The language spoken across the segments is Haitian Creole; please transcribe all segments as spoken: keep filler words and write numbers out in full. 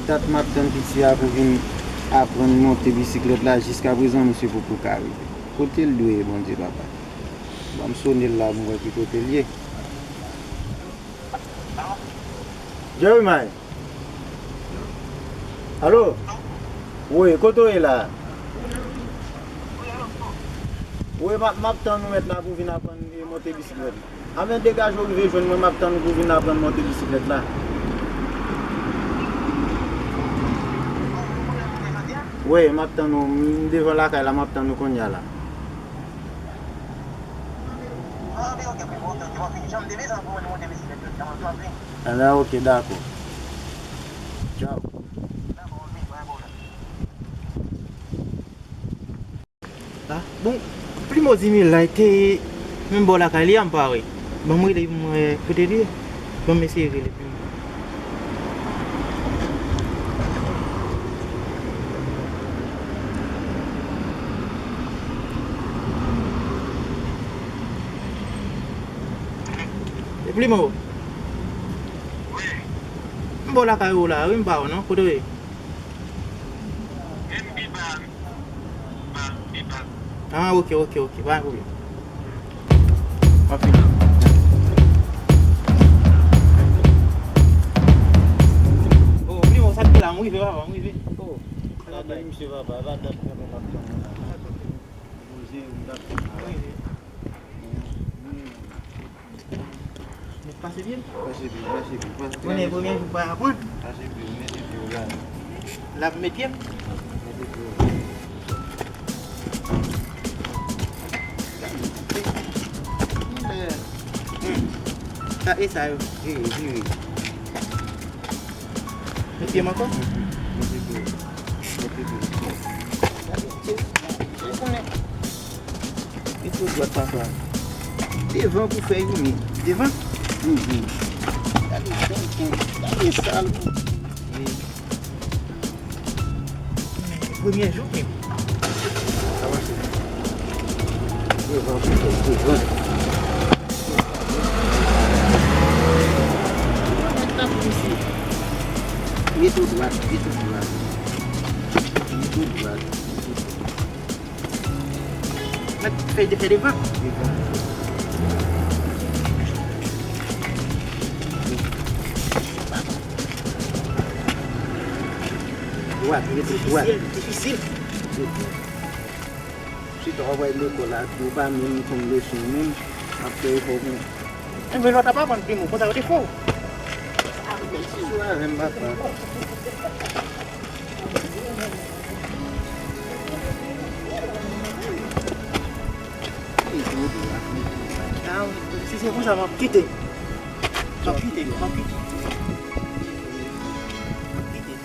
Dat m ap tann piti a pou vin aprann monte bisiklèt la, jiskaprezan misye poko ka rive. Kote l dwe ye, Bondye papa? Ban m sone l la pou m wè ki kote l ye. Jeremiah. Alo? Wi, kote w ye la? Wi, m ap, m ap tann ou mèt la pou vin aprann monte bisiklèt. Anben, degaje w rive jwenn mwen, m ap tann ou pou vin aprann monte bisiklèt la. Wi, m ap tann ou, m devan lakay la, m ap tann ou kounye a la. Ala, ok, dakò. Tchaw. Ah, bon, Plimo di m li la, li te menm bò lakay li a, m pa wè. Ban m rele pou m wè kote li ye. Ban m eseye rele Plimo. E Plimo. M bò lakay ou la, wi, m pa wè w non, kote w ye? Ah, ok, ok, ok, pa gen pwoblèm. M ap vini. Oh, Plimo, sa k te la, m rive, papa, m rive. Oh, sa bay misye, papa, e pa dat kanpe m ap tann ou la. Poze, m t ap tann ou la. Mèt pase pye m. Pase pye m, pase pye m, pase pye m. Konnen premye jou pa aprann. Pase pye m, mete pye w la. L ap met pye m. Mete pye w la. Sa e sa yo. Vire, vire. Met pye m ankò? Mete pye w. Mete pye w. Gade, se, se konnen. Li tou dwat papa. Devan pou fè youn. Devan? Mhm. Gade, gade, gade sal. Premye jou, men. Sa mache. Devan pou fè devan. Mwen t ap pouse. Mete w dwat, mete w dwat. Mete w dwat. Mèt fè, fè devan. Devan. Dwat, rete dwat. Difisil, difisil. Devan. Chita w ap al lekòl la, ou pa menm konn leson menm, ap fè efò pou. Enben lòt ap aprann Primo, konsa yo te fè w. Men si sou avè m, papa. Ah, si se konsa, m ap kite. M ap kite, m ap kite. M ap kite.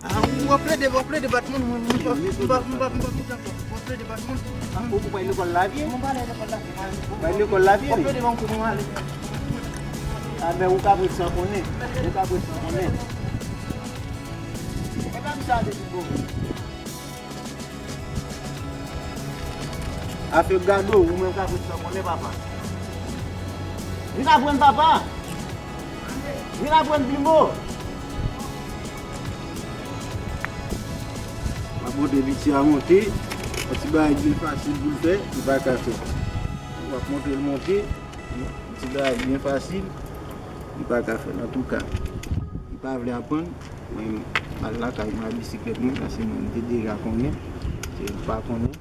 Ah, w ap plede, w ap plede bat moun, moun, moun, m pa, m pa, m pa, m pa, m pa, w ap plede bat moun. Ah, ou, ou pa lekòl la vye? Mwen pa lekòl la vye. Pa lekòl la vye, wi. W ap plede ban kou pou m ale. Ah, men ou ka pran san konnen. Ou ka pran san konnen. E pa m sa de tout bon. Afè gado, ou menm ka pran san konnen, papa. Vin aprann, papa. Vin aprann Primo. M ap montre piti a monte. Yon ti bagay byen fasil pou l fè, li pa ka fè. M ap montre l monte. Yon ti bagay byen fasil, li pa ka fè l. Antouka, li pa vle aprann. Mwen, m al lakay mwen ak bisiklèt mwen, paske mwen, m te deja konnen. Se li pa konnen.